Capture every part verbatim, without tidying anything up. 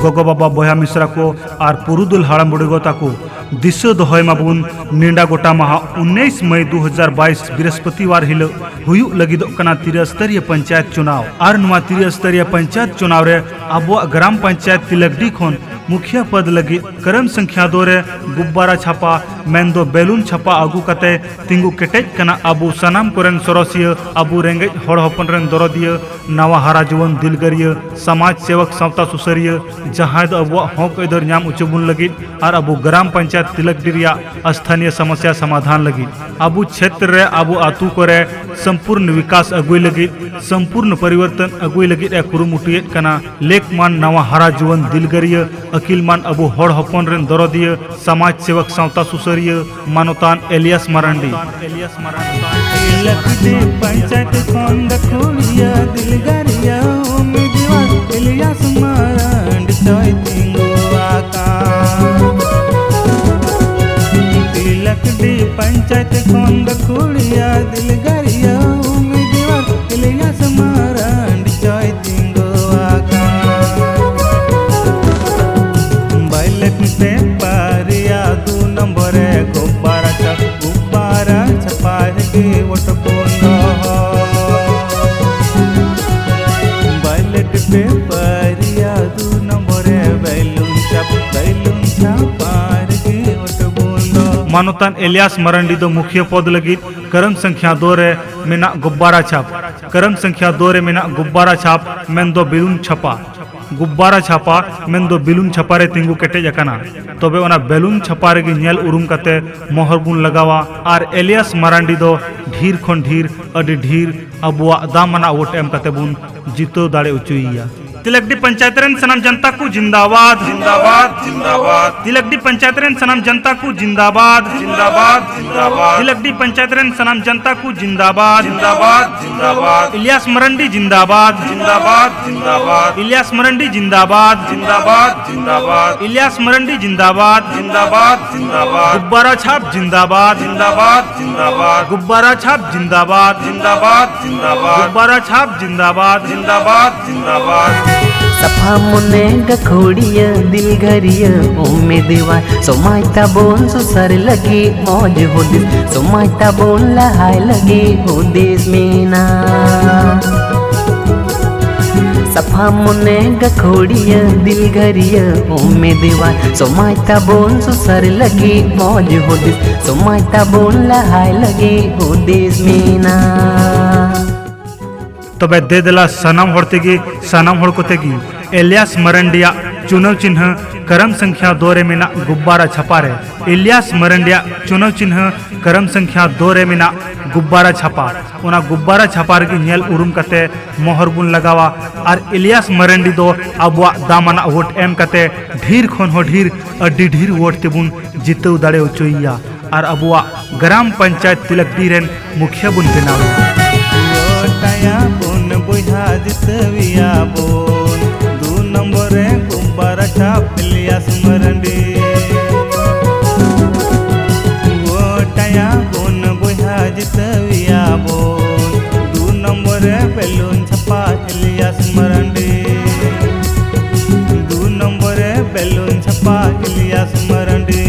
ᱜᱚᱜᱚ ᱵᱟᱵᱟ, ᱵᱚᱭᱦᱟ ᱢᱤᱥᱨᱟ ᱠᱚ ᱟᱨ ᱯᱩᱨᱩᱫᱷᱩᱞ ᱦᱟᱲᱟᱢ ᱵᱩᱰᱤ ᱜᱚ ᱛᱟᱠᱚ, ᱫᱤᱥᱟᱹ ᱫᱚᱦᱚᱭ ᱢᱟᱵᱚᱱ, ᱱᱮᱰᱟ ᱜᱚᱴᱟ ᱢᱟᱦᱟ ᱩᱱᱤᱥ ᱢᱟᱭ ᱫᱩ ᱦᱟᱡᱟᱨ ᱵᱟᱭᱤᱥ ᱵᱨᱤᱦᱚᱥᱯᱚᱛᱤᱵᱟᱨ ᱦᱤᱞᱳᱜ ᱦᱩᱭᱩᱜ ᱞᱟᱹᱜᱤᱫᱚᱜ ᱠᱟᱱᱟ ᱛᱨᱤᱭᱟᱹ ᱥᱛᱚᱨᱤᱭᱚ ᱯᱚᱧᱪᱟᱭᱮᱛ ᱪᱩᱱᱟᱣ᱾ ᱟᱨ ᱱᱚᱣᱟ ᱛᱨᱤᱭᱟᱹ ᱥᱛᱚᱨᱤᱭᱚ ᱯᱚᱧᱪᱟᱭᱮᱛ ᱪᱩᱱᱟᱣ ᱨᱮ ᱟᱵᱚᱣᱟᱜ ᱜᱨᱟᱢ ᱯᱚᱧᱪᱟᱭᱮᱛ ᱛᱤᱞᱟᱹᱠᱰᱤ ᱠᱷᱚᱱ ᱢᱩᱠᱷᱤᱭᱟᱹ ᱯᱚᱫᱽ ᱞᱟᱹᱜᱤᱫ ᱠᱟᱨᱟᱢ ᱥᱚᱝᱠᱷᱭᱟ ᱫᱚ ᱨᱮ ᱜᱩᱵᱵᱟᱨᱟ ᱪᱷᱟᱯᱟ, ᱢᱮᱱᱫᱚ ᱵᱮᱞᱩᱱ ᱪᱷᱟᱯᱟ ᱟᱹᱜᱩ ᱠᱟᱛᱮ ᱛᱤᱸᱜᱩ ᱠᱮᱴᱮᱡ ᱠᱟᱱᱟ ᱟᱵᱚ ᱥᱟᱱᱟᱢ ᱠᱚᱨᱮᱱ ᱥᱚᱨᱚᱥᱤᱭᱟᱹ, ᱟᱵᱚ ᱨᱮᱸᱜᱮᱡ ᱦᱚᱲ ᱦᱚᱯᱚᱱ ᱨᱮᱱ ᱫᱚᱨᱚᱫᱤᱭᱟᱹ, ᱱᱟᱣᱟ ᱦᱟᱨᱟ ᱡᱩᱣᱟᱹᱱ ᱫᱤᱞᱜᱟᱹᱨᱤᱭᱟᱹ, ᱥᱚᱢᱟᱡᱽ ᱥᱮᱵᱚᱠ, ᱥᱟᱶᱛᱟ ᱥᱩᱥᱟᱹᱨᱤᱭᱟᱹ, ᱡᱟᱦᱟᱸᱭ ᱫᱚ ᱟᱵᱚᱣᱟᱜ ᱦᱚᱠ ᱟᱹᱭᱫᱟᱹᱨ ᱧᱟᱢ ᱦᱚᱪᱚ ᱵᱚᱱ ᱞᱟᱹᱜᱤᱫ ᱟᱨ ᱟᱵᱚ ᱜᱨᱟᱢ ᱯᱚᱧᱪᱟᱭᱮᱛ ᱛᱤᱞᱟᱹᱠᱰᱤ ᱨᱮᱭᱟᱜ ᱥᱛᱷᱟᱱᱤᱭᱚ ᱥᱚᱢᱚᱥᱭᱟ ᱥᱚᱢᱟᱫᱷᱟᱱ ᱞᱟᱹᱜᱤᱫ, ᱟᱵᱚ ᱪᱷᱮᱛᱨ ᱨᱮ, ᱟᱵᱚ ᱟᱹᱛᱩ ᱠᱚᱨᱮ ᱥᱚᱢᱯᱩᱨᱱ ᱵᱤᱠᱟᱥ ᱟᱹᱜᱩᱭ ᱞᱟᱹᱜᱤᱫ, ᱥᱚᱢᱯᱩᱨᱱ ᱯᱚᱨᱤᱵᱚᱨᱛᱚᱱ ᱟᱹᱜᱩᱭ ᱞᱟᱹᱜᱤᱫ ᱮ ᱠᱩᱨᱩᱢᱩᱴᱩᱭᱮᱫ ᱠᱟᱱᱟ᱾ ᱞᱮᱠᱢᱟᱱ ᱱᱟᱣᱟ ᱦᱟᱨᱟ ᱡᱩᱣᱟᱹᱱ ᱫᱤᱞᱜᱟᱹᱨᱤᱭᱟᱹ, ᱟᱹᱠᱤᱞᱢᱟᱱ ᱟᱵᱚ ᱦᱚᱲ ᱦᱚᱯᱚᱱ ᱨᱮᱱ ᱫᱚᱨᱚᱫᱤᱭᱟᱹ, ᱥᱚᱢᱟᱡᱽ ᱥᱮᱵᱚᱠ, ᱥᱟᱶᱛᱟ ᱥᱩᱥᱟᱹᱨᱤᱭᱟᱹ, ᱢᱟᱱᱚᱛᱟᱱ ᱮᱞᱤᱭᱟᱥ ᱢᱟᱨᱟᱱᱰᱤ᱾ ᱞᱟᱹᱠᱰᱤ ᱯᱚᱧᱪᱟᱭᱮᱛ ᱠᱷᱚᱱ ᱜᱟᱹᱠᱷᱩᱲᱤᱭᱟᱹ ᱫᱤᱞᱜᱟᱹᱨᱤᱭᱟᱹ ᱩᱢᱤᱫᱣᱟᱨ ᱮᱞᱤᱭᱟᱥ ᱢᱟᱨᱟᱱᱰᱤ ᱪᱚᱭ ᱛᱤᱸᱜᱩ ᱟᱠᱟᱱ᱾ ᱞᱟᱹᱠᱰᱤ ᱯᱚᱧᱪᱟᱭᱮᱛ ᱠᱷᱚᱱ ᱜᱟᱹᱠᱷᱩᱲᱤᱭᱟᱹ ᱫᱤᱞᱜᱟᱹᱨᱤᱭᱟᱹ ᱩᱢᱤᱫᱣᱟᱨ ᱮᱞᱤᱭᱟᱥ ᱢᱟᱨᱟᱱᱰᱤ ᱪᱚᱭ ᱛᱤᱸᱜᱩ ᱟᱠᱟᱱ᱾ ᱵᱟᱭᱞᱮᱴ ᱯᱮᱯᱟᱨ ᱨᱮᱭᱟᱜ ᱫᱩ ᱱᱚᱢᱵᱚᱨ ᱨᱮ ᱜᱚᱵᱵᱟᱨᱟ ᱪᱷᱟᱯ, ᱜᱚᱵᱵᱟᱨᱟ ᱪᱷᱟᱯᱟ ᱨᱮᱜᱮ ᱣᱳᱴ ᱵᱚᱱ ᱫᱚᱦᱚ᱾ ᱵᱟᱭᱞᱮᱴ ᱯᱮᱯᱟᱨ ᱨᱮᱭᱟᱜ ᱫᱩ ᱱᱚᱢᱵᱚᱨ ᱨᱮ ᱵᱮᱞᱩᱱ ᱪᱷᱟᱯ, ᱵᱮᱞᱩᱱ ᱪᱷᱟᱯᱟ ᱨᱮᱜᱮ ᱣᱳᱴ ᱵᱚᱱ ᱫᱚᱦᱚ᱾ ᱢᱟᱱᱚᱛᱟᱱ ᱮᱞᱤᱭᱟᱥ ᱢᱟᱨᱟᱱᱰᱤ ᱫᱚ ᱢᱩᱠᱷᱤᱭᱟᱹ ᱯᱚᱫᱽ ᱞᱟᱹᱜᱤᱫ ᱠᱟᱨᱟᱢ ᱥᱚᱝᱠᱷᱭᱟ ᱫᱩ ᱨᱮ ᱢᱮᱱᱟᱜ ᱜᱚᱵᱵᱟᱨᱟ ᱪᱷᱟᱯ᱾ ᱠᱟᱨᱟᱢ ᱥᱚᱝᱠᱷᱭᱟ ᱫᱩ ᱨᱮ ᱢᱮᱱᱟᱜ ᱜᱚᱵᱵᱟᱨᱟ ᱪᱷᱟᱯ, ᱢᱮᱱᱫᱚ ᱵᱮᱞᱩᱱ ᱪᱷᱟᱯᱟ᱾ ᱜᱚᱵᱵᱟᱨᱟ ᱪᱷᱟᱯᱟ, ᱢᱮᱱᱫᱚ ᱵᱮᱞᱩᱱ ᱪᱷᱟᱯᱟ ᱨᱮ ᱛᱤᱸᱜᱩ ᱠᱮᱴᱮᱡ ᱟᱠᱟᱱᱟ᱾ ᱛᱚᱵᱮ ᱚᱱᱟ ᱵᱮᱞᱩᱱ ᱪᱷᱟᱯᱟ ᱨᱮᱜᱮ ᱧᱮᱞ ᱩᱨᱩᱢ ᱠᱟᱛᱮ ᱢᱚᱦᱚᱨ ᱵᱚᱱ ᱞᱟᱜᱟᱣᱟ ᱟᱨ ᱮᱞᱤᱭᱟᱥ ᱢᱟᱨᱟᱱᱰᱤ ᱫᱚ ᱰᱷᱤᱨ ᱠᱷᱚᱱ ᱰᱷᱤᱨ, ᱟᱹᱰᱤ ᱰᱷᱤᱨ ᱟᱵᱚᱣᱟᱜ ᱫᱟᱢᱟᱱᱟᱜ ᱣᱳᱴ ᱮᱢ ᱠᱟᱛᱮ ᱵᱚᱱ ᱡᱤᱛᱟᱹᱣ ᱫᱟᱲᱮ ᱦᱚᱪᱚᱭᱮᱭᱟ᱾ ᱛᱤᱞᱟᱹᱠᱰᱤ ᱯᱚᱧᱪᱟᱭᱮᱛ ᱨᱮᱱ ᱥᱟᱱᱟᱢ ᱡᱚᱱᱛᱟ ᱠᱚ ᱡᱤᱱᱫᱟᱵᱟᱫ, ᱡᱤᱱᱫᱟᱵᱟᱫ, ᱡᱤᱱᱫᱟᱵᱟᱫ᱾ ᱛᱤᱞᱟᱹᱠᱰᱤ ᱯᱚᱧᱪᱟᱭᱮᱛ ᱨᱮᱱ ᱥᱟᱱᱟᱢ ᱡᱚᱱᱛᱟ ᱠᱚ ᱡᱤᱱᱫᱟᱵᱟᱫ, ᱡᱤᱱᱫᱟᱵᱟᱫ, ᱡᱤᱱᱫᱟᱵᱟᱫ᱾ ᱛᱤᱞᱟᱹᱠᱰᱤ ᱯᱚᱧᱪᱟᱭᱮᱛ ᱨᱮᱱ ᱥᱟᱱᱟᱢ ᱡᱚᱱᱛᱟ ᱠᱚ ᱡᱤᱱᱫᱟᱵᱟᱫ, ᱡᱤᱱᱫᱟᱵᱟᱫ, ᱡᱤᱱᱫᱟᱵᱟᱫ᱾ ᱤᱞᱤᱭᱟᱥ ᱢᱟᱨᱟᱱᱰᱤ ᱡᱤᱱᱫᱟᱵᱟᱫ, ᱡᱤᱱᱫᱟᱵᱟᱫ, ᱡᱤᱱᱫᱟᱵᱟᱫ᱾ ᱤᱞᱤᱭᱟᱥ ᱢᱟᱨᱟᱱᱰᱤ ᱡᱤᱱᱫᱟᱵᱟᱫ, ᱡᱤᱱᱫᱟᱵᱟᱫ, ᱡᱤᱱᱫᱟᱵᱟᱫ᱾ ᱤᱞᱤᱭᱟᱥ ᱢᱟᱨᱟᱱᱰᱤ ᱡᱤᱱᱫᱟᱵᱟᱫ, ᱡᱤᱱᱫᱟᱵᱟᱫ, ᱡᱤᱱᱫᱟᱵᱟᱫ᱾ ᱜᱩᱵᱵᱟᱨᱟ ᱪᱷᱟᱯ ᱡᱤᱱᱫᱟᱵᱟᱫ, ᱡᱤᱱᱫᱟᱵᱟᱫ, ᱡᱤᱱᱫᱟᱵᱟᱫ᱾ ᱜᱩᱵᱵᱟᱨᱟ ᱪᱷᱟᱯ ᱡᱤᱱᱫᱟᱵᱟᱫ, ᱡᱤᱱᱫᱟᱵᱟᱫ, ᱡᱤᱱᱫᱟᱵᱟᱫ᱾ ᱜᱩᱵᱵᱟᱨᱟ ᱪᱷᱟᱯ ᱡᱤᱱᱫᱟᱵᱟᱫ, ᱡᱤᱱᱫᱟᱵᱟᱫ, ᱡᱤᱱᱫᱟᱵᱟᱫ᱾ ᱥᱟᱯᱷᱟ ᱢᱚᱱᱮ ᱜᱟᱹᱠᱷᱩᱲᱤᱭᱟᱹ ᱫᱤᱞᱜᱟᱹᱨᱤᱭᱟᱹ ᱩᱢᱮᱫᱣᱟᱨ, ᱥᱚᱢᱟᱡᱽ ᱛᱟᱵᱚᱱ ᱥᱩᱥᱟᱹᱨ ᱞᱟᱹᱜᱤᱫ ᱢᱚᱡᱽ ᱦᱩᱫᱤᱥ, ᱥᱚᱢᱟᱡᱽ ᱛᱟᱵᱚᱱ ᱞᱟᱦᱟᱭ ᱞᱟᱹᱜᱤᱫ ᱦᱩᱫᱤᱥ ᱢᱮᱱᱟᱜ᱾ ᱥᱟᱯᱷᱟ ᱢᱚᱱᱮ ᱜᱟᱹᱠᱷᱩᱲᱤᱭᱟᱹ ᱫᱤᱞᱜᱟᱹᱨᱤᱭᱟᱹ ᱩᱢᱮᱫᱣᱟᱨ, ᱥᱚᱢᱟᱡᱽ ᱛᱟᱵᱚᱱ ᱥᱩᱥᱟᱹᱨ ᱞᱟᱹᱜᱤᱫ ᱢᱚᱡᱽ ᱦᱩᱫᱤᱥ, ᱥᱚᱢᱟᱡᱽ ᱛᱟᱵᱚᱱ ᱞᱟᱦᱟᱭ ᱞᱟᱹᱜᱤᱫ ᱦᱩᱫᱤᱥ ᱢᱮᱱᱟᱜ᱾ ᱛᱚᱵᱮ ᱫᱮ ᱫᱮᱞᱟ ᱥᱟᱱᱟᱢ ᱦᱚᱲ ᱛᱮᱜᱮ, ᱥᱟᱱᱟᱢ ᱦᱚᱲ ᱠᱚᱛᱮ ᱜᱮ ᱮᱞᱤᱭᱟᱥ ᱢᱟᱨᱟᱱᱰᱤᱭᱟᱜ ᱪᱩᱱᱟᱹᱣ ᱪᱤᱱᱦᱟᱹ ᱠᱟᱨᱟᱢ ᱥᱚᱝᱠᱷᱭᱟ ᱫᱳ ᱨᱮ ᱢᱮᱱᱟᱜ ᱜᱩᱵᱵᱟᱨᱟ ᱪᱷᱟᱯᱟ ᱨᱮ, ᱮᱞᱤᱭᱟᱥ ᱢᱟᱨᱟᱱᱰᱤᱭᱟᱜ ᱪᱩᱱᱟᱹᱣ ᱪᱤᱱᱦᱟᱹ ᱠᱟᱨᱟᱢ ᱥᱚᱝᱠᱷᱭᱟ ᱫᱳ ᱨᱮ ᱢᱮᱱᱟᱜ ᱜᱩᱵᱵᱟᱨᱟ ᱪᱷᱟᱯᱟ, ᱚᱱᱟ ᱜᱩᱵᱵᱟᱨᱟ ᱪᱷᱟᱯᱟ ᱨᱮᱜᱮ ᱧᱮᱞ ᱩᱨᱩᱢ ᱠᱟᱛᱮ ᱢᱚᱦᱚᱨ ᱵᱚᱱ ᱞᱟᱜᱟᱣᱟ᱾ ᱟᱨ ᱮᱞᱤᱭᱟᱥ ᱢᱟᱨᱟᱱᱰᱤ ᱫᱚ ᱟᱵᱚᱣᱟᱜ ᱫᱟᱢᱟᱱᱟᱜ ᱵᱷᱳᱴ ᱮᱢ ᱠᱟᱛᱮ ᱰᱷᱮᱨ ᱠᱷᱚᱱ ᱦᱚᱸ ᱰᱷᱮᱨ, ᱟᱹᱰᱤ ᱰᱷᱮᱨ ᱵᱷᱳᱴ ᱛᱮᱵᱚᱱ ᱡᱤᱛᱟᱹᱣ ᱫᱟᱲᱮ ᱦᱚᱪᱚᱭᱮᱭᱟ ᱟᱨ ᱟᱵᱚᱣᱟᱜ ᱜᱨᱟᱢ ᱯᱚᱧᱪᱟᱭᱮᱛ ᱛᱤᱞᱟᱠᱰᱤ ᱨᱮᱱ ᱢᱩᱠᱷᱤᱭᱟᱹ ᱵᱚᱱ ᱵᱮᱱᱟᱣᱮᱭᱟ᱾ ᱜᱚᱴᱟᱭᱟᱵᱚᱱ ᱵᱚᱭᱦᱟ, ᱡᱤᱛᱟᱹᱣᱮᱭᱟᱵᱚᱱ ᱫᱩ ᱱᱚᱢᱵᱚᱨ ᱨᱮ ᱜᱩᱵᱵᱟᱨᱟ ᱪᱷᱟᱯ ᱤᱞᱤᱭᱟᱥ ᱢᱟᱨᱟᱱᱰᱤ᱾ ᱜᱚᱴᱟᱭᱟᱵᱚᱱ ᱵᱚᱭᱦᱟ, ᱡᱤᱛᱟᱹᱣᱮᱭᱟᱵᱚᱱ ᱫᱩ ᱱᱚᱢᱵᱚᱨ ᱨᱮ ᱵᱮᱞᱩᱱ ᱪᱷᱟᱯᱟ ᱤᱞᱤᱭᱟᱥ ᱢᱟᱨᱟᱱᱰᱤ᱾ ᱫᱩ ᱱᱚᱢᱵᱚᱨ ᱨᱮ ᱵᱮᱞᱩᱱ ᱪᱷᱟᱯᱟ ᱤᱞᱤᱭᱟᱥ ᱢᱟᱨᱟᱱᱰᱤ᱾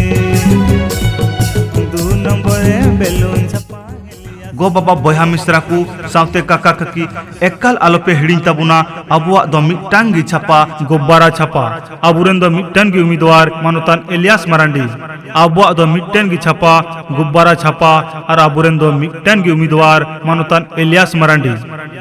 ᱫᱩ ᱱᱚᱢᱵᱚᱨ ᱨᱮ ᱵᱮᱞᱩᱱ ᱪᱷᱟᱯᱟ ᱤᱞᱤᱭᱟᱥ ᱜᱚ ᱵᱟᱵᱟ, ᱵᱚᱭᱦᱟ ᱢᱤᱥᱨᱟ ᱠᱚ ᱥᱟᱶᱛᱮ ᱠᱟᱠᱟ ᱠᱟᱠᱤ, ᱮᱠᱟᱞ ᱟᱞᱚᱯᱮ ᱦᱤᱲᱤᱧ ᱛᱟᱵᱚᱱᱟ, ᱟᱵᱚᱣᱟᱜ ᱫᱚ ᱢᱤᱫᱴᱟᱝ ᱜᱮ ᱪᱷᱟᱯᱟ, ᱜᱚᱵᱵᱟᱨᱟ ᱪᱷᱟᱯᱟ᱾ ᱟᱵᱚᱨᱮᱱ ᱫᱚ ᱢᱤᱫᱴᱟᱝ ᱜᱮ ᱩᱢᱤᱫᱣᱟᱨ, ᱢᱟᱱᱚᱛᱟᱱ ᱮᱞᱤᱭᱟᱥ ᱢᱟᱨᱟᱱᱰᱤ᱾ ᱟᱵᱚᱣᱟᱜ ᱫᱚ ᱢᱤᱫᱴᱟᱝ ᱜᱮ ᱪᱷᱟᱯᱟ, ᱜᱚᱵᱵᱟᱨᱟ ᱪᱷᱟᱯᱟ, ᱟᱨ ᱟᱵᱚᱨᱮᱱ ᱫᱚ ᱢᱤᱫᱴᱟᱝ ᱜᱮ ᱩᱢᱤᱫᱣᱟᱨ, ᱢᱟᱱᱚᱛᱟᱱ ᱮᱞᱤᱭᱟᱥ ᱢᱟᱨᱟᱱᱰᱤ᱾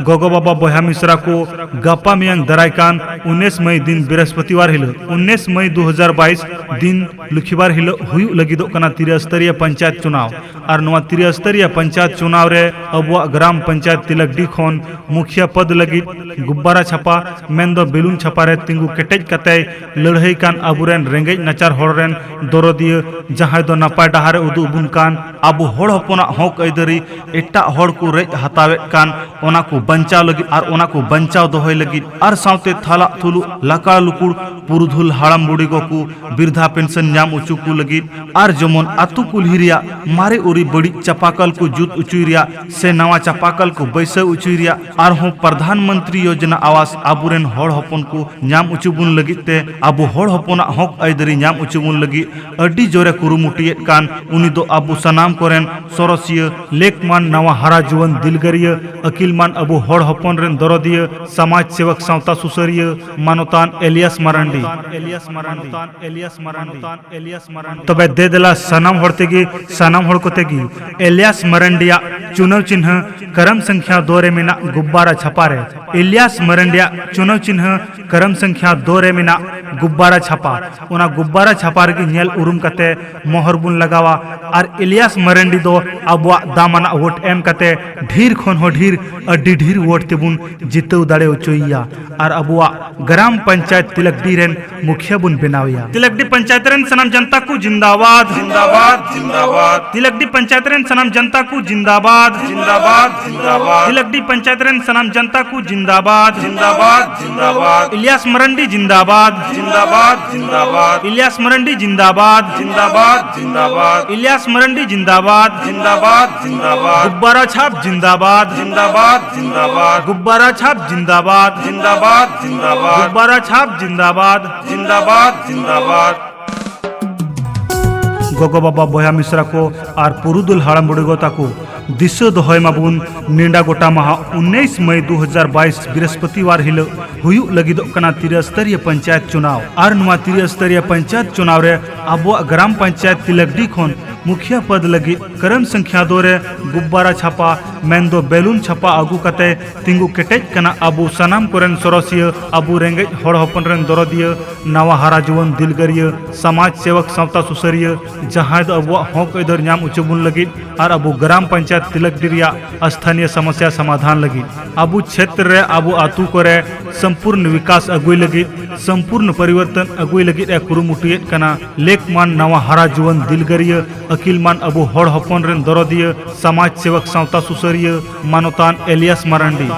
ᱜᱚᱜᱚ ᱵᱟᱵᱟ, ᱵᱚᱭᱦᱟ ᱢᱤᱥᱨᱟ ᱠᱚ, ᱜᱟᱯᱟ ᱢᱮᱭᱟᱝ ᱫᱟᱨᱟᱭ ᱠᱟᱱ ᱩᱱᱤᱥ ᱢᱟᱹᱭ ᱫᱤᱱ ᱵᱨᱤᱦᱚᱥᱯᱚᱛᱤᱵᱟᱨ ᱦᱤᱞᱳᱜ, ᱩᱱᱤᱥ ᱢᱟᱹᱭ ᱫᱩ ᱦᱟᱡᱟᱨ ᱵᱟᱭᱤᱥ ᱫᱤᱱ ᱞᱩᱠᱷᱤᱵᱟᱨ ᱦᱤᱞᱳᱜ ᱦᱩᱭᱩᱜ ᱞᱟᱹᱜᱤᱫᱚᱜ ᱠᱟᱱᱟ ᱛᱤᱨᱟᱹ ᱥᱛᱚᱨᱤᱭᱟ ᱯᱚᱧᱪᱟᱭᱮᱛ ᱪᱩᱱᱟᱣ᱾ ᱟᱨ ᱱᱚᱣᱟ ᱛᱤᱨᱟᱹ ᱥᱛᱚᱨᱤᱭᱟ ᱯᱚᱧᱪᱟᱭᱮᱛ ᱪᱩᱱᱟᱣ ᱨᱮ ᱟᱵᱚᱣᱟᱜ ᱜᱨᱟᱢ ᱯᱚᱧᱪᱟᱭᱮᱛ ᱛᱤᱞᱟᱠᱰᱤ ᱠᱷᱚᱱ ᱢᱩᱠᱷᱤᱭᱟᱹ ᱯᱚᱫᱽ ᱞᱟᱹᱜᱤᱫ ᱜᱩᱵᱵᱟᱨᱟ ᱪᱷᱟᱯᱟ, ᱢᱮᱱᱫᱚ ᱵᱮᱞᱩᱱ ᱪᱷᱟᱯᱟ ᱨᱮ ᱛᱤᱸᱜᱩ ᱠᱮᱴᱮᱡ ᱠᱟᱛᱮᱭ ᱞᱟᱹᱲᱦᱟᱹᱭ ᱠᱟᱱ ᱟᱵᱚᱨᱮᱱ ᱨᱮᱸᱜᱮᱡ ᱱᱟᱪᱟᱨ ᱦᱚᱲ ᱨᱮᱱ ᱫᱚᱨᱚᱫᱤᱭᱟᱹ, ᱡᱟᱦᱟᱸᱭ ᱫᱚ ᱱᱟᱯᱟᱭ ᱰᱟᱦᱟᱨ ᱮ ᱩᱫᱩᱜ ᱟᱵᱚᱱ ᱠᱟᱱ, ᱟᱵᱚ ᱦᱚᱲ ᱦᱚᱯᱚᱱᱟᱜ ᱦᱚᱠ ᱟᱹᱭᱫᱟᱹᱨᱤ ᱮᱴᱟᱜ ᱦᱚᱲ ᱠᱚ ᱨᱮᱡ ᱦᱟᱛᱟᱣᱮᱫ ᱠᱟᱱ, ᱚᱱᱟ ᱠᱚ ᱵᱟᱧᱪᱟᱣ ᱞᱟᱹᱜᱤᱫ ᱟᱨ ᱚᱱᱟ ᱠᱚ ᱵᱟᱧᱪᱟᱣ ᱫᱚᱦᱚᱭ ᱞᱟᱹᱜᱤᱫ ᱟᱨ ᱥᱟᱶᱛᱮ ᱛᱷᱟᱞᱟᱜ ᱛᱷᱩᱞᱩᱜ ᱞᱟᱠᱟᱲ ᱞᱩᱠᱩᱲ ᱯᱩᱨᱩᱫᱷᱩᱞ ᱦᱟᱲᱟᱢ ᱵᱩᱰᱷᱤ ᱠᱚᱠᱚ ᱵᱤᱨᱫᱷᱟ ᱯᱮᱱᱥᱚᱱ ᱧᱟᱢ ᱦᱚᱪᱚ ᱠᱚ ᱞᱟᱹᱜᱤᱫ ᱟᱨ ᱡᱮᱢᱚᱱ ᱟᱹᱛᱩ ᱠᱩᱞᱦᱤ ᱨᱮᱭᱟᱜ ᱢᱟᱨᱮ ᱩᱨᱤ ᱵᱟᱹᱲᱤᱡ ᱪᱟᱯᱟᱠᱚᱞ ᱠᱚ ᱡᱩᱛ ᱦᱚᱪᱚᱭ ᱨᱮᱭᱟᱜ ᱥᱮ ᱱᱟᱣᱟ ᱪᱟᱯᱟᱠᱚᱞ ᱠᱚ ᱵᱟᱹᱭᱥᱟᱹᱣ ᱦᱚᱪᱚᱭ ᱨᱮᱭᱟᱜ ᱟᱨᱦᱚᱸ ᱯᱨᱟᱫᱷᱟᱱ ᱢᱚᱱᱛᱨᱤ ᱭᱳᱡᱚᱱᱟ ᱟᱣᱟᱥ ᱟᱵᱚᱨᱮᱱ ᱦᱚᱲ ᱦᱚᱯᱚᱱ ᱠᱚ ᱧᱟᱢ ᱦᱚᱪᱚ ᱵᱚᱱ ᱞᱟᱹᱜᱤᱫ ᱛᱮ ᱟᱵᱚ ᱦᱚᱲ ᱦᱚᱯᱚᱱᱟᱜ ᱦᱚᱠ ᱟᱹᱭᱫᱟᱹᱨᱤ ᱧᱟᱢ ᱦᱚᱪᱚ ᱵᱚᱱ ᱞᱟᱹᱜᱤᱫ ᱟᱹᱰᱤ ᱡᱳᱨᱮ ᱠᱩᱨᱩᱢᱩᱴᱩᱭᱮᱫ ᱠᱟᱱ ᱩᱱᱤ ᱫᱚ ᱟᱵᱚ ᱥᱟᱱᱟᱢ ᱠᱚᱨᱮᱱ ᱥᱚᱨᱚᱥᱤᱭᱟᱹ, ᱞᱮᱠᱢᱟᱱ ᱱᱟᱣᱟ ᱦᱟᱨᱟ ᱡᱩᱣᱟᱹᱱ ᱫᱤᱞᱜᱟᱹᱨᱤᱭᱟᱹ, ᱟᱹᱠᱤᱞᱢᱟᱱ ᱟᱵᱚ ᱦᱚᱲ ᱦᱚᱯᱚᱱ ᱨᱮᱱ ᱫᱚᱨᱚᱫᱤᱭᱟᱹ, ᱥᱚᱢᱟᱡᱽ ᱥᱮᱵᱚᱠ ᱥᱟᱶᱛᱟ ᱥᱩᱥᱟᱹᱨᱤᱭᱟᱹ, ᱢᱟᱱᱚᱛᱟᱱ ᱮᱞᱤᱭᱟᱥ ᱢᱟᱨᱟᱱᱰᱤ᱾ ᱛᱚᱵᱮ ᱫᱮ ᱫᱮᱞᱟ ᱥᱟᱱᱟᱢ ᱦᱚᱲ ᱛᱮᱜᱮ, ᱥᱟᱱᱟᱢ ᱦᱚᱲ ᱠᱚᱛᱮ ᱜᱮ ᱮᱞᱤᱭᱟᱥ ᱢᱟᱨᱟᱱᱰᱤᱭᱟᱜ ᱪᱩᱱᱟᱹᱣ ᱪᱤᱱᱦᱟᱹ ᱠᱟᱨᱟᱢ ᱥᱚᱝᱠᱷᱭᱟ ᱫᱚ ᱨᱮ ᱢᱮᱱᱟᱜ ᱜᱩᱵᱵᱟᱨᱟ ᱪᱷᱟᱯᱟ ᱨᱮ, ᱮᱞᱤᱭᱟᱥ ᱢᱟᱨᱟᱱᱰᱤᱭᱟᱜ ᱪᱩᱱᱟᱹᱣ ᱪᱤᱱᱦᱟᱹ ᱠᱟᱨᱟᱢ ᱥᱚᱝᱠᱷᱭᱟ ᱫᱚ ᱨᱮ ᱢᱮᱱᱟᱜ ᱜᱩᱵᱵᱟᱨᱟ ᱪᱷᱟᱯᱟ, ᱚᱱᱟ ᱜᱩᱵᱵᱟᱨᱟ ᱪᱷᱟᱯᱟ ᱨᱮᱜᱮ ᱧᱮᱞ ᱩᱨᱩᱢ ᱠᱟᱛᱮ ᱢᱚᱦᱚᱨ ᱵᱚᱱ ᱞᱟᱜᱟᱣᱟ᱾ ᱟᱨ ᱮᱞᱤᱭᱟᱥ ᱢᱟᱨᱟᱱᱰᱤ ᱫᱚ ᱟᱵᱚᱣᱟᱜ ᱫᱟᱢᱟᱱᱟᱜ ᱵᱷᱳᱴ ᱮᱢ ᱠᱟᱛᱮ ᱰᱷᱮᱨ ᱠᱷᱚᱱ ᱦᱚᱸ ᱰᱷᱮᱨ, ᱟᱹᱰᱤ ᱰᱷᱮᱨ ᱵᱷᱳᱴ ᱛᱮᱵᱚᱱ ᱡᱤᱛᱟᱹᱣ ᱫᱟᱲᱮ ᱦᱚᱪᱚᱭᱮᱭᱟ᱾ ᱟᱨ ᱟᱵᱚᱣᱟᱜ ᱜᱨᱟᱢ ᱯᱚᱧᱪᱟᱭᱮᱛ ᱛᱤᱞᱟᱠᱰᱤ ᱨᱮᱱ ᱢᱩᱠᱷᱤᱭᱟᱹ ᱵᱚᱱ ᱵᱮᱱᱟᱣᱮᱭᱟ᱾ ᱛᱤᱞᱟᱠᱰᱤ ᱯᱚᱧᱪᱟᱭᱮᱛ ᱨᱮᱱ ᱥᱟᱱᱟᱢ ᱡᱚᱱᱛᱟ ᱠᱚ ᱡᱤᱱᱫᱟᱵᱟᱫ᱾ ᱡᱤᱱᱫᱟᱵᱟᱫ, ᱡᱤᱱᱫᱟᱵᱟᱫ᱾ ᱛᱤᱞᱟᱠᱰᱤ ᱯᱚᱧᱪᱟᱭᱮᱛ ᱨᱮᱱ ᱥᱟᱱᱟᱢ ᱡᱚᱱᱛᱟ ᱠᱚ ᱡᱤᱱᱫᱟᱵᱟᱫ᱾ ᱡᱤᱱᱫᱟᱵᱟᱫ, ᱡᱤᱱᱫᱟᱵᱟᱫ᱾ ᱛᱤᱞᱟᱠᱰᱤ ᱯᱚᱧᱪᱟᱭᱮᱛ ᱨᱮᱱ ᱥᱟᱱᱟᱢ ᱡᱚᱱᱛᱟ ᱠᱚ ᱡᱤᱱᱫᱟᱵᱟᱫ᱾ ᱡᱤᱱᱫᱟᱵᱟᱫ, ᱡᱤᱱᱫᱟᱵᱟᱫ᱾ ᱤᱞᱤᱭᱟᱥ ᱢᱟᱨᱟᱱᱰᱤ ᱡᱤᱱᱫᱟᱵᱟᱫ᱾ ᱡᱤᱱᱫᱟᱵᱟᱫ, ᱡᱤᱱᱫᱟᱵᱟᱫ᱾ ᱤᱞᱤᱭᱟᱥ ᱢᱟᱨᱟᱱᱰᱤ ᱡᱤᱱᱫᱟᱵᱟᱫ᱾ ᱡᱤᱱᱫᱟᱵᱟᱫ, ᱡᱤᱱᱫᱟᱵᱟᱫ᱾ ᱤᱞᱤᱭᱟᱥ ᱢᱟᱨᱟᱱᱰᱤ ᱡᱤᱱᱫᱟᱵᱟᱫ᱾ ᱡᱤᱱᱫᱟᱵᱟᱫ, ᱡᱤᱱᱫᱟᱵᱟᱫ᱾ ᱜᱩᱵᱵᱟᱨᱟ ᱪᱷᱟᱯ ᱡᱤᱱᱫᱟᱵᱟᱫ᱾ ᱡᱤᱱᱫᱟᱵᱟᱫ, ᱡᱤᱱᱫᱟᱵᱟᱫ᱾ ᱜᱩᱵᱵᱟᱨᱟ ᱪᱷᱟᱯ ᱡᱤᱱᱫᱟᱵᱟᱫ᱾ ᱡᱤᱱᱫᱟᱵᱟᱫ, ᱡᱤᱱᱫᱟᱵᱟᱫ᱾ ᱜᱩᱵᱵᱟᱨᱟ ᱪᱷᱟᱯ ᱡᱤᱱᱫᱟᱵᱟᱫ᱾ ᱡᱤᱱᱫᱟᱵᱟᱫ, ᱡᱤᱱᱫᱟᱵᱟᱫ᱾ ᱜᱚᱜᱚ ᱵᱟᱵᱟ ᱵᱚᱭᱦᱟ ᱢᱤᱥᱨᱟ ᱠᱚ ᱟᱨ ᱯᱩᱨᱩᱫᱷᱩᱞ ᱦᱟᱲᱟᱢ ᱵᱩᱰᱷᱤ ᱜᱚ ᱛᱟᱠᱚ, ᱫᱤᱥᱟᱹ ᱫᱚᱦᱚᱭ ᱢᱟᱵᱚᱱ, ᱱᱮᱰᱟ ᱜᱚᱴᱟ ᱢᱟᱦᱟ ᱩᱱᱤᱥ ᱢᱟᱭ ᱫᱩ ᱦᱟᱡᱟᱨ ᱵᱟᱭᱤᱥ ᱵᱨᱤᱦᱚᱥᱯᱚᱛᱤᱵᱟᱨ ᱦᱤᱞᱳᱜ ᱦᱩᱭᱩᱜ ᱞᱟᱹᱜᱤᱫᱚᱜ ᱠᱟᱱᱟ ᱛᱨᱤᱭᱚ ᱥᱛᱚᱨᱤᱭᱚ ᱯᱚᱧᱪᱟᱭᱮᱛ ᱪᱩᱱᱟᱣ᱾ ᱟᱨ ᱱᱚᱣᱟ ᱛᱨᱤᱭᱚ ᱥᱛᱚᱨᱤᱭᱚ ᱯᱚᱧᱪᱟᱭᱮᱛ ᱪᱩᱱᱟᱣ ᱨᱮ ᱟᱵᱚᱣᱟᱜ ᱜᱨᱟᱢ ᱯᱚᱧᱪᱟᱭᱮᱛ ᱛᱤᱞᱟᱠᱰᱤ ᱠᱷᱚᱱ ᱢᱩᱠᱷᱤᱭᱟᱹ ᱯᱚᱫ ᱞᱟᱹᱜᱤᱫ ᱠᱟᱨᱟᱢ ᱥᱚᱝᱠᱷᱭᱟ ᱫᱚ ᱨᱮ ᱜᱩᱵᱵᱟᱨᱟ ᱪᱷᱟᱯᱟ, ᱢᱮᱱᱫᱚ ᱵᱮᱞᱩᱱ ᱪᱷᱟᱯᱟ ᱟᱹᱜᱩ ᱠᱟᱛᱮ ᱛᱤᱸᱜᱩ ᱠᱮᱴᱮᱡ ᱠᱟᱱᱟ ᱟᱵᱚ ᱥᱟᱱᱟᱢ ᱠᱚᱨᱮᱱ ᱥᱚᱨᱚᱥᱤᱭᱟᱹ, ᱟᱵᱚ ᱨᱮᱸᱜᱮᱡ ᱦᱚᱲ ᱦᱚᱯᱚᱱ ᱨᱮᱱ ᱫᱚᱨᱚᱫᱤᱭᱟᱹ, ᱱᱟᱣᱟ ᱦᱟᱨᱟ ᱡᱩᱣᱟᱹᱱ ᱫᱤᱞᱜᱟᱹᱨᱤᱭᱟᱹ, ᱥᱚᱢᱟᱡᱽ ᱥᱮᱵᱚᱠ, ᱥᱟᱶᱛᱟ ᱥᱩᱥᱟᱹᱨᱤᱭᱟᱹ, ᱡᱟᱦᱟᱸᱭ ᱫᱚ ᱟᱵᱚᱣᱟᱜ ᱦᱚᱠ ᱟᱹᱭᱫᱟᱹᱨ ᱧᱟᱢ ᱦᱚᱪᱚ ᱵᱚᱱ ᱞᱟᱹᱜᱤᱫ ᱟᱨ ᱟᱵᱚ ᱜᱨᱟᱢ ᱯᱚᱧᱪᱟᱭᱮᱛ ᱛᱤᱞᱟᱠᱰᱤ ᱨᱮᱭᱟᱜ ᱥᱛᱷᱟᱱᱤᱭᱚ ᱥᱚᱢᱚᱥᱭᱟ ᱥᱚᱢᱟᱫᱷᱟᱱ ᱞᱟᱹᱜᱤᱫ, ᱟᱵᱚ ᱪᱷᱮᱛᱨᱚ ᱨᱮ, ᱟᱵᱚ ᱟᱹᱛᱩ ᱠᱚᱨᱮ ᱥᱚᱢᱯᱩᱨᱱ ᱵᱤᱠᱟᱥ ᱟᱹᱜᱩᱭ ᱞᱟᱹᱜᱤᱫ, ᱥᱚᱢᱯᱩᱨᱱ ᱯᱚᱨᱤᱵᱚᱨᱛᱚᱱ ᱟᱹᱜᱩᱭ ᱞᱟᱹᱜᱤᱫ ᱮ ᱠᱩᱨᱩᱢᱩᱴᱩᱭᱮᱫ ᱠᱟᱱᱟ᱾ ᱞᱮᱠᱢᱟᱱ ᱱᱟᱣᱟ ᱦᱟᱨᱟ ᱡᱩᱣᱟᱹᱱ ᱫᱤᱞᱜᱟᱹᱨᱤᱭᱟᱹ, ᱟᱹᱠᱤᱞᱢᱟᱱ ᱟᱵᱚ ᱦᱚᱲ ᱦᱚᱯᱚᱱ ᱨᱮᱱ ᱫᱚᱨᱚᱫᱤᱭᱟᱹ, ᱥᱚᱢᱟᱡᱽ ᱥᱮᱵᱚᱠ, ᱥᱟᱶᱛᱟ ᱥᱩᱥᱟᱹᱨᱤᱭᱟᱹ, ᱢᱟᱱᱚᱛᱟᱱ ᱮᱞᱤᱭᱟᱥ ᱢᱟᱨᱟᱱᱰᱤ᱾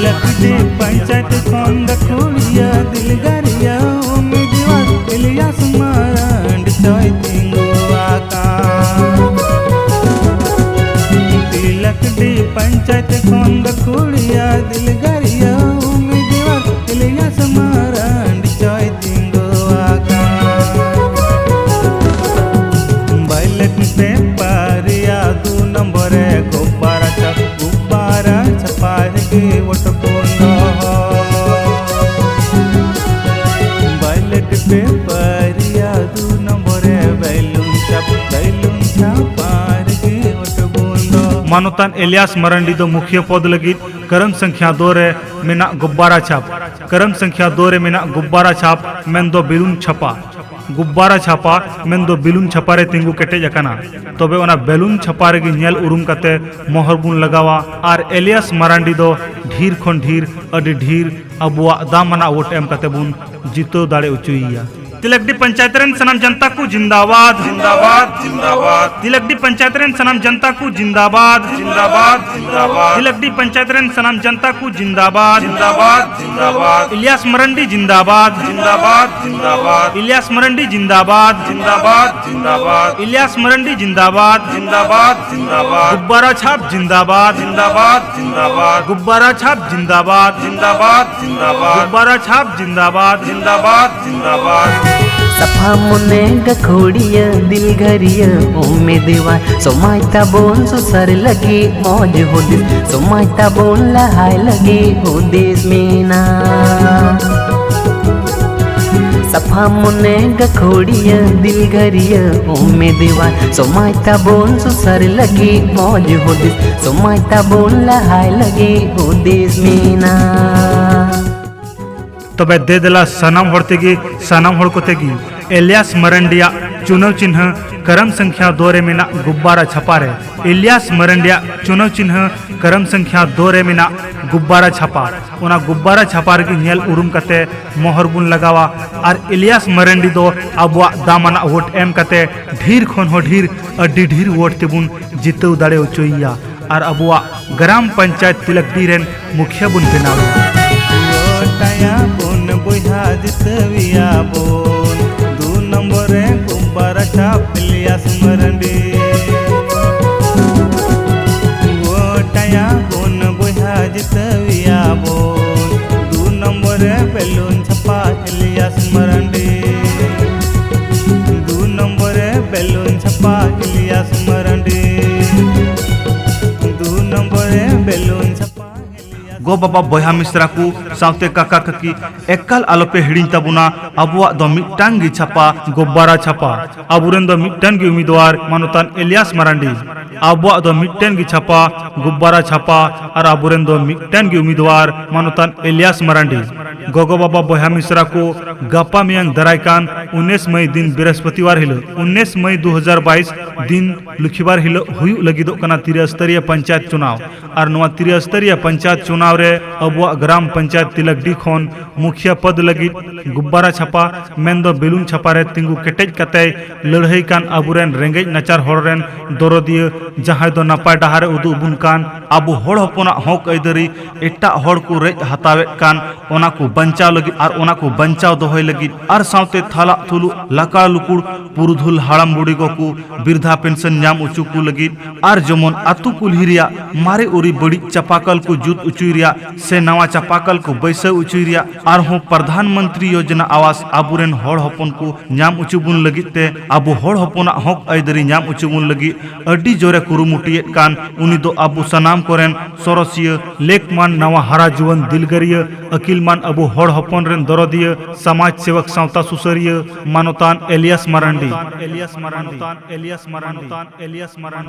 ᱞᱟᱹᱠᱰᱤ ᱯᱚᱧᱪᱟᱭᱮᱛ ᱠᱷᱚᱱ ᱜᱟᱹᱠᱷᱩᱲᱤᱭᱟᱹ ᱫᱤᱞᱜᱟᱹᱨᱤᱭᱟᱹ ᱩᱢᱤᱫᱣᱟᱨ ᱤᱞᱤᱭᱟᱥ ᱢᱟᱨᱟᱱᱰᱤ ᱪᱚᱭ ᱛᱤᱸᱜᱩ ᱟᱠᱟᱱ᱾ ᱞᱟᱹᱠᱰᱤ ᱯᱚᱧᱪᱟᱭᱮᱛ ᱠᱷᱚᱱ ᱜᱟᱹᱠᱷᱩᱲᱤᱭᱟᱹ ᱫᱤᱞᱜᱟᱹᱨᱤᱭᱟᱹ ᱩᱢᱤᱫᱣᱟᱨ ᱤᱞᱤᱭᱟᱥ ᱢᱟᱨᱟᱱᱰᱤ ᱪᱚᱭ ᱛᱤᱸᱜᱩ ᱟᱠᱟᱱ᱾ ᱵᱟᱭᱞᱮᱴ ᱯᱮᱯᱟᱨ ᱨᱮᱭᱟᱜ ᱫᱩ ᱱᱚᱢᱵᱚᱨ ᱨᱮ ᱜᱚᱵᱟᱨᱟ ᱪᱟᱯ ᱜᱚᱵᱟᱨᱟ ᱪᱷᱟᱯᱟ ᱨᱮᱜᱮ ᱳᱴ ᱵᱚᱱ ᱫᱚᱦᱚ᱾ ᱵᱟᱭᱞᱮᱴ ᱯᱮᱯᱟᱨ ᱨᱮᱭᱟᱜ ᱫᱩ ᱱᱚᱢᱵᱚᱨ ᱨᱮ ᱵᱮᱞᱩᱱ ᱪᱷᱟᱯ ᱵᱮᱞᱩᱱ ᱪᱷᱟᱯᱟ ᱨᱮᱜᱮ ᱳᱴ ᱵᱚᱱ ᱫᱚᱦᱚ᱾ ᱢᱟᱱᱚᱛᱟᱱ ᱮᱞᱤᱭᱟᱥ ᱢᱟᱨᱟᱱᱰᱤ ᱫᱚ ᱢᱩᱠᱷᱤᱭᱟᱹ ᱯᱚᱫᱽ ᱞᱟᱹᱜᱤᱫ ᱠᱟᱨᱟᱢ ᱥᱚᱝᱠᱷᱭᱟ ᱫᱩ ᱨᱮ ᱢᱮᱱᱟᱜ ᱜᱚᱵᱟᱨᱟ ᱪᱷᱟᱯ, ᱠᱟᱨᱟᱢ ᱥᱚᱝᱠᱷᱭᱟ ᱫᱩ ᱨᱮ ᱢᱮᱱᱟᱜ ᱜᱚᱵᱟᱨᱟ ᱪᱷᱟᱯ ᱢᱮᱱᱫᱚ ᱵᱮᱞᱩᱱ ᱪᱷᱟᱯᱟ, ᱜᱚᱵᱟᱨᱟ ᱪᱷᱟᱯᱟ ᱢᱮᱱᱫᱚ ᱵᱮᱞᱩᱱ ᱪᱷᱟᱯᱟ ᱨᱮ ᱛᱤᱸᱜᱩ ᱠᱮᱴᱮᱡ ᱟᱠᱟᱱᱟ᱾ ᱛᱚᱵᱮ ᱚᱱᱟ ᱵᱮᱞᱩᱱ ᱪᱷᱟᱯᱟ ᱨᱮᱜᱮ ᱧᱮᱞ ᱩᱨᱩᱢ ᱠᱟᱛᱮ ᱢᱚᱦᱚᱨ ᱵᱚᱱ ᱞᱟᱜᱟᱣᱟ ᱟᱨ ᱮᱞᱤᱭᱟᱥ ᱢᱟᱨᱟᱱᱰᱤ ᱫᱚ ᱰᱷᱮᱨ ᱠᱷᱚᱱ ᱰᱷᱮᱨ, ᱟᱹᱰᱤ ᱰᱷᱮᱨ ᱟᱵᱚᱣᱟᱜ ᱫᱟᱢ ᱟᱱᱟᱜ ᱳᱴ ᱮᱢ ᱠᱟᱛᱮ ᱵᱚᱱ ᱡᱤᱛᱟᱹᱣ ᱫᱟᱲᱮ ᱦᱚᱪᱚᱭᱮᱭᱟ᱾ ᱛᱤᱞᱟᱹᱠᱰᱤ ᱯᱚᱧᱪᱟᱭᱮᱛ ᱨᱮᱱ ᱥᱟᱱᱟᱢ ᱡᱚᱱᱛᱟ ᱠᱚ ᱡᱤᱱᱫᱟᱵᱟᱫ᱾ ᱡᱤᱱᱫᱟᱵᱟᱫ, ᱡᱤᱱᱫᱟᱵᱟᱫ᱾ ᱛᱤᱞᱟᱹᱠᱰᱤ ᱯᱚᱧᱪᱟᱭᱮᱛ ᱨᱮᱱ ᱥᱟᱱᱟᱢ ᱡᱚᱱᱛᱟ ᱠᱚ ᱡᱤᱱᱫᱟᱵᱟᱫ᱾ ᱡᱤᱱᱫᱟᱵᱟᱫ, ᱡᱤᱱᱫᱟᱵᱟᱫ᱾ ᱛᱤᱞᱟᱹᱠᱰᱤ ᱯᱚᱧᱪᱟᱭᱮᱛ ᱨᱮᱱ ᱥᱟᱱᱟᱢ ᱡᱚᱱᱛᱟ ᱠᱚ ᱡᱤᱱᱫᱟᱵᱟᱫ᱾ ᱡᱤᱱᱫᱟᱵᱟᱫ, ᱡᱤᱱᱫᱟᱵᱟᱫ᱾ ᱤᱞᱤᱭᱟᱥ ᱢᱟᱨᱟᱱᱰᱤ ᱡᱤᱱᱫᱟᱵᱟᱫ᱾ ᱡᱤᱱᱫᱟᱵᱟᱫ, ᱡᱤᱱᱫᱟᱵᱟᱫ᱾ ᱤᱞᱤᱭᱟᱥ ᱢᱟᱨᱟᱱᱰᱤ ᱡᱤᱱᱫᱟᱵᱟᱫ᱾ ᱡᱤᱱᱫᱟᱵᱟᱫ, ᱡᱤᱱᱫᱟᱵᱟᱫ᱾ ᱤᱞᱤᱭᱟᱥ ᱢᱟᱨᱟᱱᱰᱤ ᱡᱤᱱᱫᱟᱵᱟᱫ᱾ ᱡᱤᱱᱫᱟᱵᱟᱫ, ᱡᱤᱱᱫᱟᱵᱟᱫ᱾ ᱜᱩᱵᱵᱟᱨᱟ ᱪᱷᱟᱯ ᱡᱤᱱᱫᱟᱵᱟᱫ᱾ ᱡᱤᱱᱫᱟᱵᱟᱫ, ᱡᱤᱱᱫᱟᱵᱟᱫ᱾ ᱜᱩᱵᱵᱟᱨᱟ ᱪᱷᱟᱯ ᱡᱤᱱᱫᱟᱵᱟᱫ᱾ ᱡᱤᱱᱫᱟᱵᱟᱫ, ᱡᱤᱱᱫᱟᱵᱟᱫ᱾ ᱜᱩᱵᱵᱟᱨᱟ ᱪᱷᱟᱯ ᱡᱤᱱᱫᱟᱵᱟᱫ᱾ ᱡᱤᱱᱫᱟᱵᱟᱫ, ᱡᱤᱱᱫᱟᱵᱟᱫ᱾ ᱥᱟᱯᱷᱟ ᱢᱚᱱᱮ ᱜᱟᱹᱠᱷᱩᱲᱤᱭᱟᱹ ᱫᱤᱞᱜᱟᱹᱨᱤᱭᱟᱹ ᱩᱢᱮᱫᱣᱟᱨ ᱥᱚᱢᱟᱡᱽ ᱛᱟᱵᱚᱱ ᱥᱩᱥᱟᱹᱨ ᱞᱟᱹᱜᱤᱫ ᱢᱚᱡᱽ ᱦᱩᱫᱤᱥ, ᱥᱚᱢᱟᱡᱽ ᱛᱟᱵᱚᱱ ᱞᱟᱦᱟᱭ ᱞᱟᱹᱜᱤᱫ ᱦᱩᱫᱤᱥ ᱢᱮᱱᱟᱜ᱾ ᱥᱟᱯᱷᱟ ᱢᱚᱱᱮ ᱜᱟᱹᱠᱷᱩᱲᱤᱭᱟᱹ ᱫᱤᱞᱜᱟᱹᱨᱤᱭᱟᱹ ᱩᱢᱮᱫᱣᱟᱨ ᱥᱚᱢᱟᱡᱽ ᱛᱟᱵᱚᱱ ᱥᱩᱥᱟᱹᱨ ᱞᱟᱹᱜᱤᱫ ᱢᱚᱡᱽ ᱦᱩᱫᱤᱥ, ᱥᱚᱢᱟᱡᱽ ᱛᱟᱵᱚᱱ ᱞᱟᱦᱟᱭ ᱞᱟᱹᱜᱤᱫ ᱦᱩᱫᱤᱥ ᱢᱮᱱᱟᱜ᱾ ᱛᱚᱵᱮ ᱫᱮ ᱫᱮᱞᱟ ᱥᱟᱱᱟᱢ ᱦᱚᱲ ᱛᱮᱜᱮ, ᱥᱟᱱᱟᱢ ᱦᱚᱲ ᱠᱚᱛᱮ ᱜᱮ ᱮᱞᱤᱭᱟᱥ ᱢᱟᱨᱟᱱᱰᱤᱭᱟᱜ ᱪᱩᱱᱟᱹᱣ ᱪᱤᱱᱦᱟᱹ ᱠᱟᱨᱟᱢ ᱥᱚᱝᱠᱷᱭᱟ ᱫᱩ ᱨᱮ ᱢᱮᱱᱟᱜ ᱜᱩᱵᱵᱟᱨᱟ ᱪᱷᱟᱯᱟ ᱨᱮ, ᱮᱞᱤᱭᱟᱥ ᱢᱟᱨᱟᱱᱰᱤᱭᱟᱜ ᱪᱩᱱᱟᱹᱣ ᱪᱤᱱᱦᱟᱹ ᱠᱟᱨᱟᱢ ᱥᱚᱝᱠᱷᱭᱟ ᱫᱩ ᱨᱮ ᱢᱮᱱᱟᱜ ᱜᱩᱵᱵᱟᱨᱟ ᱪᱷᱟᱯᱟ, ᱚᱱᱟ ᱜᱩᱵᱵᱟᱨᱟ ᱪᱷᱟᱯᱟ ᱨᱮᱜᱮ ᱧᱮᱞ ᱩᱨᱩᱢ ᱠᱟᱛᱮ ᱢᱚᱦᱚᱨ ᱵᱚᱱ ᱞᱟᱜᱟᱣᱟ ᱟᱨ ᱮᱞᱤᱭᱟᱥ ᱢᱟᱨᱟᱱᱰᱤ ᱫᱚ ᱟᱵᱚᱣᱟᱜ ᱫᱟᱢᱟᱱᱟᱜ ᱳᱴ ᱮᱢ ᱠᱟᱛᱮ ᱰᱷᱮᱨ ᱠᱷᱚᱱ ᱦᱚᱸ ᱰᱷᱮᱨ, ᱟᱹᱰᱤ ᱰᱷᱮᱨ ᱳᱴ ᱛᱮᱵᱚᱱ ᱡᱤᱛᱟᱹᱣ ᱫᱟᱲᱮ ᱦᱚᱪᱚᱭᱮᱭᱟ᱾ ᱟᱨ ᱟᱵᱚᱣᱟᱜ ᱜᱨᱟᱢ ᱯᱚᱧᱪᱟᱭᱮᱛ ᱛᱤᱞᱟᱠᱰᱤ ᱨᱮᱱ ᱢᱩᱠᱷᱤᱭᱟᱹ ᱵᱚᱱ ᱵᱮᱱᱟᱣ ᱮᱭᱟ᱾ ᱜᱚᱴᱟᱭᱟ ᱵᱚᱱ ᱵᱚᱭᱦᱟ ᱡᱤᱛᱟᱹᱣᱤᱭᱟ ᱵᱚᱱ, ᱫᱩ ᱱᱚᱢᱵᱚᱨ ᱨᱮ ᱜᱩᱵᱟᱨᱟ ᱪᱷᱟᱯ ᱤᱞᱤᱭᱟᱥ ᱢᱟᱨᱟᱱᱰᱤ᱾ ᱜᱚᱴᱟᱭᱟ ᱵᱚᱱ ᱵᱚᱭᱦᱟ ᱡᱤᱛᱟᱹᱣᱤᱭᱟ ᱵᱚᱱ, ᱫᱩ ᱱᱚᱢᱵᱚᱨ ᱨᱮ ᱵᱮᱞᱩᱱ ᱪᱷᱟᱯᱟ ᱤᱞᱤᱭᱟᱥ ᱢᱟᱨᱟᱱᱰᱤ᱾ ᱫᱩ ᱱᱚᱢᱵᱚᱨ ᱨᱮ ᱵᱮᱞᱩᱱ ᱪᱷᱟᱯᱟ ᱤᱞᱤᱭᱟᱥ ᱢᱟᱨᱟᱱᱰᱤ᱾ ᱫᱩ ᱱᱚᱢᱵᱚᱨ ᱨᱮ ᱵᱮᱞᱩᱱ ᱪᱷᱟᱯᱟ ᱤᱞᱤᱭᱟᱥ ᱜᱚ ᱵᱟᱵᱟ ᱵᱚᱭᱦᱟ ᱢᱤᱥᱨᱟ ᱠᱚ ᱥᱟᱶᱛᱮ ᱠᱟᱠᱟ ᱠᱟᱠᱤ ᱮᱠᱟᱞ ᱟᱞᱚᱯᱮ ᱦᱤᱲᱤᱧ ᱛᱟᱵᱚᱱᱟ, ᱟᱵᱚᱣᱟᱜ ᱫᱚ ᱢᱤᱫᱴᱟᱝ ᱜᱮ ᱪᱷᱟᱯᱟ ᱜᱚᱵᱵᱟᱨᱟ ᱪᱷᱟᱯᱟ᱾ ᱟᱵᱚᱨᱮᱱ ᱫᱚ ᱢᱤᱫᱴᱟᱝ ᱜᱮ ᱩᱢᱤᱫᱣᱟᱨ ᱢᱟᱱᱚᱛᱟᱱ ᱮᱞᱤᱭᱟᱥ ᱢᱟᱨᱟᱱᱰᱤ᱾ ᱟᱵᱚᱣᱟᱜ ᱫᱚ ᱢᱤᱫᱴᱟᱝ ᱜᱮ ᱪᱷᱟᱯᱟ ᱜᱚᱵᱵᱟᱨᱟ ᱪᱷᱟᱯᱟ ᱟᱨ ᱟᱵᱚᱨᱮᱱ ᱫᱚ ᱢᱤᱫᱴᱟᱝ ᱜᱮ ᱩᱢᱤᱫᱣᱟᱨ ᱢᱟᱱᱚᱛᱟᱱ ᱮᱞᱤᱭᱟᱥ ᱢᱟᱨᱟᱱᱰᱤ᱾ ᱜᱚᱜᱚ ᱵᱟᱵᱟ ᱵᱚᱭᱦᱟ ᱢᱤᱥᱨᱟ ᱠᱚ ᱜᱟᱯᱟ ᱢᱮᱭᱟᱝ ᱫᱟᱨᱟᱭ ᱠᱟᱱ ᱩᱱᱤᱥ ᱢᱟᱹᱭ ᱫᱤᱱ ᱵᱨᱤᱦᱚᱥᱯᱚᱛᱤᱵᱟᱨ ᱦᱤᱞᱳᱜ, ᱩᱱᱤᱥ ᱢᱟᱹᱭ ᱫᱩ ᱦᱟᱡᱟᱨ ᱵᱟᱭᱤᱥ ᱫᱤᱱ ᱞᱩᱠᱷᱤᱵᱟᱨ ᱦᱤᱞᱳᱜ ᱦᱩᱭᱩᱜ ᱞᱟᱹᱜᱤᱫᱚᱜ ᱠᱟᱱᱟ ᱛᱤᱨᱟᱹ ᱥᱛᱚᱨᱤᱭᱟ ᱯᱚᱧᱪᱟᱭᱮᱛ ᱪᱩᱱᱟᱣ᱾ ᱟᱨ ᱱᱚᱣᱟ ᱛᱤᱨᱟᱹ ᱥᱛᱚᱨᱤᱭᱟ ᱯᱚᱧᱪᱟᱭᱮᱛ ᱪᱩᱱᱟᱣ ᱨᱮ ᱟᱵᱚᱣᱟᱜ ᱜᱨᱟᱢ ᱯᱚᱧᱪᱟᱭᱮᱛ ᱛᱤᱞᱟᱠᱰᱤ ᱠᱷᱚᱱ ᱢᱩᱠᱷᱤᱭᱟᱹ ᱯᱚᱫ ᱞᱟᱹᱜᱤᱫ ᱜᱩᱵᱵᱟᱨᱟ ᱪᱷᱟᱯᱟ ᱢᱮᱱᱫᱚ ᱵᱮᱞᱩᱱ ᱪᱷᱟᱯᱟ ᱨᱮ ᱛᱤᱸᱜᱩ ᱠᱮᱴᱮᱡ ᱠᱟᱛᱮᱭ ᱞᱟᱹᱲᱦᱟᱹᱭ ᱠᱟᱱ ᱟᱵᱚᱨᱮᱱ ᱨᱮᱸᱜᱮᱡ ᱱᱟᱪᱟᱨ ᱦᱚᱲ ᱨᱮᱱ ᱫᱚᱨᱚᱫᱤᱭᱟᱹ, ᱡᱟᱦᱟᱸᱭ ᱫᱚ ᱱᱟᱯᱟᱭ ᱰᱟᱦᱟᱨ ᱮ ᱩᱫᱩᱜ ᱟᱵᱚᱱ ᱠᱟᱱ, ᱟᱵᱚ ᱦᱚᱲ ᱦᱚᱯᱚᱱᱟᱜ ᱦᱚᱠ ᱟᱹᱭᱫᱟᱹᱨᱤ ᱮᱴᱟᱜ ᱦᱚᱲ ᱠᱚ ᱨᱮᱡ ᱦᱟᱛᱟᱣᱮᱫ ᱠᱟᱱ, ᱚᱱᱟ ᱠᱚ ᱵᱟᱧᱪᱟᱣ ᱞᱟᱹᱜᱤᱫ ᱟᱨ ᱚᱱᱟ ᱠᱚ ᱵᱟᱧᱪᱟᱣ ᱫᱚᱦᱚᱭ ᱞᱟᱹᱜᱤᱫ ᱟᱨ ᱥᱟᱶᱛᱮ ᱛᱷᱟᱞᱟᱜ ᱛᱷᱩᱞᱩᱜ ᱞᱟᱠᱲᱟ ᱞᱩᱠᱩᱲ ᱯᱩᱨᱩᱫᱷᱩᱞ ᱦᱟᱲᱟᱢ ᱵᱩᱰᱷᱤ ᱠᱚ ᱵᱤᱨᱫᱷᱟ ᱯᱮᱱᱥᱚᱱ ᱧᱟᱢ ᱦᱚᱪᱚ ᱠᱚ ᱞᱟᱹᱜᱤᱫ ᱟᱨ ᱡᱮᱢᱚᱱ ᱟᱹᱛᱩ ᱠᱩᱞᱦᱤ ᱨᱮᱭᱟᱜ ᱢᱟᱨᱮ ᱩᱨᱤ ᱵᱟᱹᱲᱤᱡ ᱪᱟᱯᱟᱠᱚᱞ ᱠᱚ ᱡᱩᱛ ᱦᱚᱪᱚᱭ ᱨᱮᱭᱟᱜ ᱥᱮ ᱱᱟᱣᱟ ᱪᱟᱯᱟᱠᱚᱞ ᱠᱚ ᱵᱟᱹᱭᱥᱟᱹᱣ ᱦᱚᱪᱚᱭ ᱨᱮᱭᱟᱜ ᱟᱨᱦᱚᱸ ᱯᱨᱚᱫᱷᱟᱱ ᱢᱚᱱᱛᱨᱤ ᱭᱳᱡᱚᱱᱟ ᱟᱣᱟᱥ ᱟᱵᱚᱨᱮᱱ ᱦᱚᱲ ᱦᱚᱯᱚᱱ ᱠᱚ ᱧᱟᱢ ᱦᱚᱪᱚ ᱵᱚᱱ ᱞᱟᱹᱜᱤᱫ ᱛᱮ, ᱟᱵᱚ ᱦᱚᱲ ᱦᱚᱯᱚᱱᱟᱜ ᱦᱚᱠ ᱟᱹᱭᱫᱟᱹᱨᱤ ᱧᱟᱢ ᱦᱚᱪᱚ ᱵᱚᱱ ᱞᱟᱹᱜᱤᱫ ᱟᱹᱰᱤ ᱡᱳᱨᱮ ᱠᱩᱨᱩᱢᱩᱴᱩᱭᱮᱫ ᱠᱟᱱ, ᱩᱱᱤ ᱫᱚ ᱟᱵᱚ ᱥᱟᱱᱟᱢ ᱠᱚᱨᱮᱱ ᱥᱚᱨᱚᱥᱤᱭᱟᱹ, ᱞᱮᱠᱢᱟᱱ ᱱᱟᱣᱟ ᱦᱟᱨᱟ ᱡᱩᱣᱟᱹᱱ ᱫᱤᱞᱜᱟᱹᱨᱤᱭᱟᱹ, ᱟᱹᱠᱤᱞᱢᱟᱱ ᱟᱵᱚ ᱦᱚᱲ ᱦᱚᱯᱚᱱ ᱨᱮᱱ ᱫᱚᱨᱚᱫᱤᱭᱟᱹ, ᱥᱚᱢᱟᱡᱽ ᱥᱮᱵᱚᱠ, ᱥᱟᱶᱛᱟ ᱥᱩᱥᱟᱹᱨᱤᱭᱟᱹ, ᱢᱟᱱᱚᱛᱟᱱ ᱮᱞᱤᱭᱟᱥ ᱢᱟᱨᱟᱱᱰᱤ᱾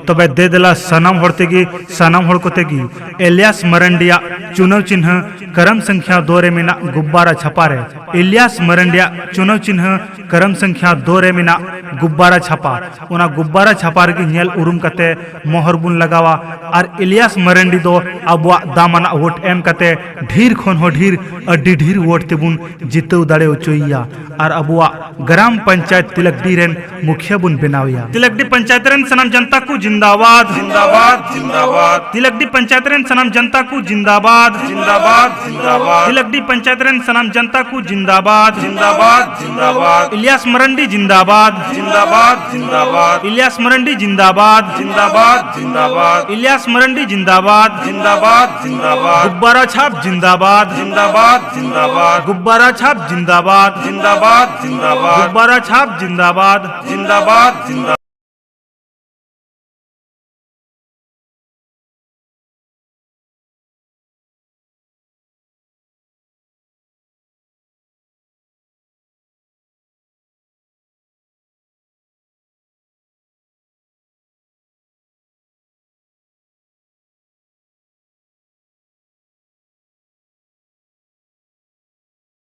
ᱛᱚᱵᱮ ᱫᱮ ᱫᱮᱞᱟ ᱥᱟᱱᱟᱢ ᱦᱚᱲ ᱛᱮᱜᱮ, ᱥᱟᱱᱟᱢ ᱦᱚᱲ ᱠᱚᱛᱮ ᱜᱮ ᱮᱞᱤᱭᱟᱥ ᱢᱟᱨᱟᱱᱰᱤᱭᱟᱜ ᱪᱩᱱᱟᱹᱣ ᱪᱤᱱᱦᱟᱹ ᱠᱟᱨᱟᱢ ᱥᱚᱝᱠᱷᱭᱟ ᱫᱚ ᱨᱮ ᱢᱮᱱᱟᱜ ᱜᱩᱵᱵᱟᱨᱟ ᱪᱷᱟᱯᱟ ᱨᱮ, ᱮᱞᱤᱭᱟᱥ ᱢᱟᱨᱟᱱᱰᱤᱭᱟᱜ ᱪᱩᱱᱟᱹᱣ ᱪᱤᱱᱦᱟᱹ ᱠᱟᱨᱟᱢ ᱥᱚᱝᱠᱷᱭᱟ ᱫᱚ ᱨᱮ ᱢᱮᱱᱟᱜ ᱜᱩᱵᱵᱟᱨᱟ ᱪᱷᱟᱯᱟ᱾ ᱚᱱᱟ ᱜᱩᱵᱵᱟᱨᱟ ᱪᱷᱟᱯᱟ ᱨᱮᱜᱮ ᱧᱮᱞ ᱩᱨᱩᱢ ᱠᱟᱛᱮ ᱢᱚᱦᱚᱨ ᱵᱚᱱ ᱞᱟᱜᱟᱣᱟ᱾ ᱟᱨ ᱤᱞᱤᱭᱟᱥ ᱢᱟᱨᱟᱱᱰᱤ ᱫᱚ ᱟᱵᱚᱣᱟᱜ ᱫᱟᱢᱟᱱᱟᱜ ᱵᱷᱳᱴ ᱮᱢ ᱠᱟᱛᱮ ᱰᱷᱮᱨ ᱠᱷᱚᱱ ᱦᱚᱸ ᱰᱷᱮᱨ, ᱟᱹᱰᱤ ᱰᱷᱮᱨ ᱵᱷᱳᱴ ᱛᱮᱵᱚᱱ ᱡᱤᱛᱟᱹᱣ ᱫᱟᱲᱮ ᱦᱚᱪᱚᱭᱮᱭᱟ᱾ ᱟᱨ ᱟᱵᱚᱣᱟᱜ ᱜᱨᱟᱢ ᱯᱚᱧᱪᱟᱭᱮᱛ ᱛᱤᱞᱟᱠᱰᱤ ᱨᱮᱱ ᱢᱩᱠᱷᱤᱭᱟᱹ ᱵᱚᱱ ᱵᱮᱱᱟᱣᱮᱭᱟ᱾ ᱛᱤᱞᱟᱠᱰᱤ ᱯᱚᱧᱪᱟᱭᱮᱛ ᱨᱮᱱ ᱥᱟᱱᱟᱢ ᱡᱚᱱᱛᱟ ᱠᱚ ᱡᱤᱱᱫᱟᱵᱟᱫ᱾ ᱡᱤᱱᱫᱟᱵᱟᱫ, ᱡᱤᱱᱫᱟᱵᱟᱫ᱾ ᱛᱤᱞᱟᱠᱰᱤ ᱯᱚᱧᱪᱟᱭᱮᱛ ᱨᱮᱱ ᱥᱟᱱᱟᱢ ᱡᱚᱱᱛᱟ ᱠᱚ ᱡᱤᱱᱫᱟᱵᱟᱫ᱾ ᱡᱤᱱᱫᱟᱵᱟᱫ, ᱡᱤᱱᱫᱟᱵᱟᱫ᱾ ᱛᱤᱞᱟᱠᱰᱤ ᱯᱚᱧᱪᱟᱭᱮᱛ ᱨᱮᱱ ᱥᱟᱱᱟᱢ ᱡᱚᱱᱛᱟ ᱠᱚ ᱡᱤᱱᱫᱟᱵᱟᱫ᱾ ᱡᱤᱱᱫᱟᱵᱟᱫ, ᱡᱤᱱᱫᱟᱵᱟᱫ᱾ ᱤᱞᱤᱭᱟᱥ ᱢᱟᱨᱟᱱᱰᱤ ᱡᱤᱱᱫᱟᱵᱟᱫ᱾ ᱡᱤᱱᱫᱟᱵᱟᱫ, ᱡᱤᱱᱫᱟᱵᱟᱫ᱾ ᱤᱞᱤᱭᱟᱥ ᱢᱟᱨᱟᱱᱰᱤ ᱡᱤᱱᱫᱟᱵᱟᱫ᱾ ᱡᱤᱱᱫᱟᱵᱟᱫ, ᱡᱤᱱᱫᱟᱵᱟᱫ᱾ ᱤᱞᱤᱭᱟᱥ ᱢᱟᱨᱟᱱᱰᱤ ᱡᱤᱱᱫᱟᱵᱟᱫ᱾ ᱡᱤᱱᱫᱟᱵᱟᱫ, ᱡᱤᱱᱫᱟᱵᱟᱫ᱾ ᱜᱩᱵᱵᱟᱨᱟ ᱪᱷᱟᱯ ᱡᱤᱱᱫᱟᱵᱟᱫ᱾ ᱡᱤᱱᱫᱟᱵᱟᱫ, ᱡᱤᱱᱫᱟᱵᱟᱫ᱾ ᱜᱩᱵᱵᱟᱨᱟ ᱪᱷᱟᱯ ᱡᱤᱱᱫᱟᱵᱟᱫ᱾ ᱡᱤᱱᱫᱟᱵᱟᱫ, ᱡᱤᱱᱫᱟᱵᱟᱫ᱾ ᱜᱩᱵᱵᱟᱨᱟ ᱪᱷᱟᱯ ᱡᱤᱱᱫᱟᱵᱟᱫ᱾ ᱡᱤᱱᱫᱟᱵᱟᱫ, ᱡᱤᱱᱫᱟᱵᱟᱫ᱾